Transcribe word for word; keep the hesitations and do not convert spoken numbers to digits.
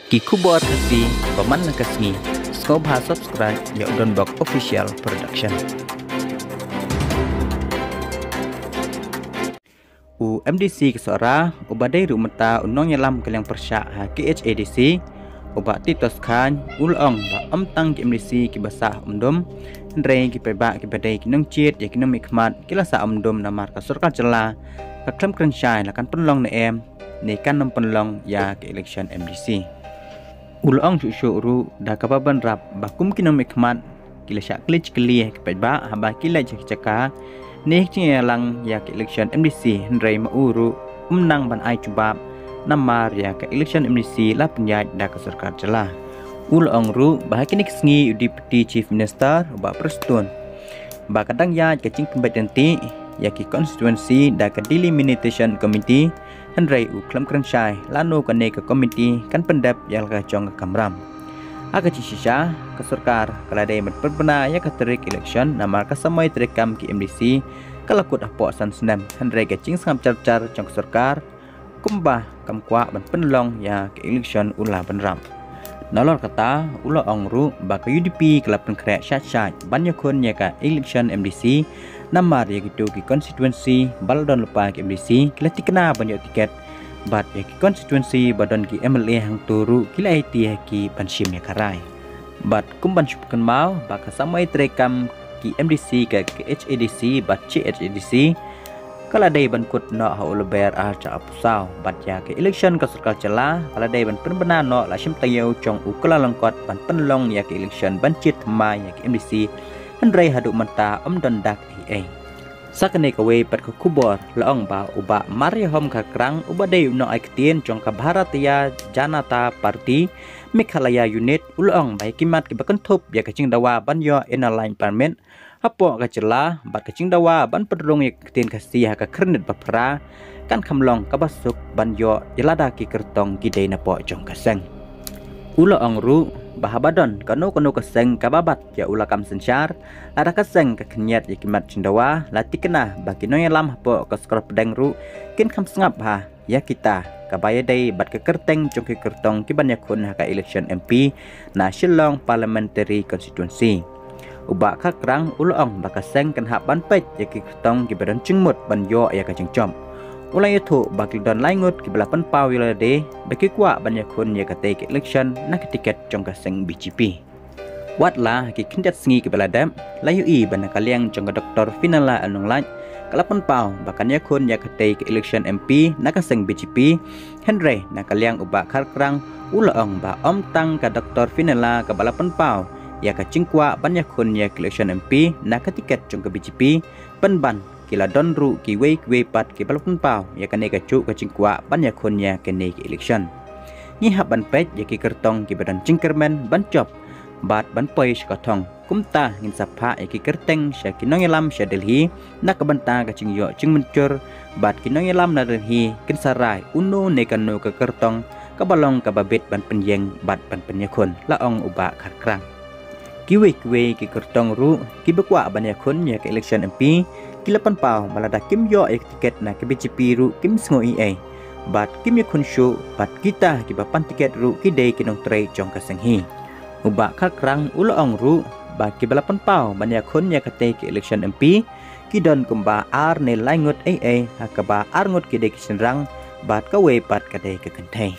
Ki khubor Khasi ba man la ka sngi, sngewbha subscribe ïa u Donbok Official Production. U M D C ka Sohra, uba dei ruh mynta u nongïalam ka liang pyrshah ha K H A D C, u Bah Titos Chyne, u la ong ba ym tang ki M D C kiba sah umdum, hynrei ki paidbah kiba dei ki nongjied ïa ki nongmihkhmat ki la sah umdum namar ka sorkar jylla ka khlem kren shai la kan pynlong ne em ne kan ym pynlong ïa ka election M D C. U la ong shuh shuh ruh da kaba bynrap ba kum ki nongmihkhmat ki la shah kylli kylli ha ki paidbah haba ki leit sha ki jaka ne ki jingïalang ïa ka election M D C, hynrei ma u ruh um nang ban ai jubab namar ïa ka election M D C la pynïaid da ka sorkar jylla. U la ong ruh ba ha kine ki sngi u Deputy Chief Minister u Bah Prestone ba ka dang ïaid ka jingpynbeit ryntih ïa ki constituency da ka Delimitation Committee, hynrei u khlem kren shai lano kane ka committee kan pyndep ïa la ka jong ka kamram. Ha ka jingshisha, ka sorkar ka la dei ban pynbna ïa ka tarik election namar ka samoi treikam ki M D C ka la kut hapoh san snem, hynrei ka jingsngap jar jar jong ka sorkar kumba kam kwah ban pynlong ïa ka election u la bynrap. Nalor kata, u la ong ruh ba ka U D P ka la pynkhreh shait shait ban ïakhun ïa ka election M D C namar ïa kito ki constituency ba la don lypa ki M D C ki la thikna ban ïoh tiket, bad ïa ki constituency ba don ki M L A hangto ruh ki la aiti ha ki ban shim ïa ka rai. Bad kum ban shu pynkynmaw ba ka samoi treikam ki M D C ka K H A D C bad K H A D C ka la dei ban kut noh ha u Lber ar hajar arphew saw, bad ïa ka election ka sorkar jylla ka la dei ban pynbna noh la shim taïew jong u Kyllalyngkot ban pynlong ïa ka election ban jied thymmai ïa ka M D C, hynrei haduh mynta ym don dak ei ei. Sa kane kawei pat ka khubor la ong ba u Bah Mariahom Kharkrang uba dei u nongai ktien jong ka Bharatiya Janata Party Meghalaya Unit, u la ong ba ïa ki mat kiba kynthup ïa ka jingdawa ban ïoh Inner Line Permit hapoh ka jylla bad ka jingdawa ban pynrung ïa ka ktien Khasi ha ka khyrnit ba phra kan kham long kaba suk ban ïoh ïa lada ki kyrtong ki dei napoh jong ka seng. U la ong ruh ba haba don kano kano ka seng kaba bat ïa u lakam synshar, lada ka seng ka khynñiat ïa ki mat jingdawa, la thikna ba ki nongïalam hapoh ka sorkar pdeng ruh kin kham sngap bha ïa kita kaba ïadei bad ka kyrteng jong ki kyrtong ki ban ïakhun ha ka election M P na Shillong Parliamentary Constituency. U Bah Kharkrang u la ong ba ka seng kan hap ban peit ïa ki kyrtong kiba don jingmut ban ïoh ïa ka jingjop. U la ïathuh ba ki la don lai ngut kiba la pynpaw ïa lade ba ki kwah ban ïakhun ïa katei ka election na ka tiket jong ka seng B J P. Watla ha ki khyndiat sngi kiba la dep, la ïohi ba na ka liang jong ka Doktor Fenella L Nonglait ka la pynpaw ba kan ïakhun ïa katei ka election M P na ka seng B J P, hynrei na ka liang u Bah Kharkrang u la ong ba ym tang ka Doktor Fenella kaba la pynpaw ïa ka jingkwah ban ïakhun ïa ka election M P na ka tiket jong ka B J P, pynban ki la don ruh kiwei kiwei pat kiba la pynpaw ïa kane kajuh ka jingkwah ban ïakhun ïa kane ka election. Ngi hap ban peit ïa ki kyrtong kiba don jingkyrmen ban jop bad ban poi sha ka thong. Kumta ngin sa phah ïa ki kyrteng sha ki nongïalam sha Delhi na ka bynta ka jingïoh jingmynjur, bad ki nongïalam na Delhi kin sa rai uno ne kano ka kyrtong kaba long kaba bit ban pynïeng bad ban pynïakhun, la ong u Bah Kharkrang. Kiwei kiwei ki kyrtong ruh kiba kwah ban ïakhun ïa ka election M P ki la pynpaw ba lada kim ïoh ïa ka tiket na ka B J P ruh kim sngew ei ei, bad kim ïakhun shuh, bad kita kiba pan tiket ruh ki dei ki nongtrei jong ka seng hi. U Bah Kharkrang u la ong ruh ba kiba la pynpaw ban ïakhun ïa katei ka election M P ki don kumba ar ne lai ngut ei ei, ha kaba ar ngut ki dei ki shynrang bad kawei pat ka dei ka kynthei.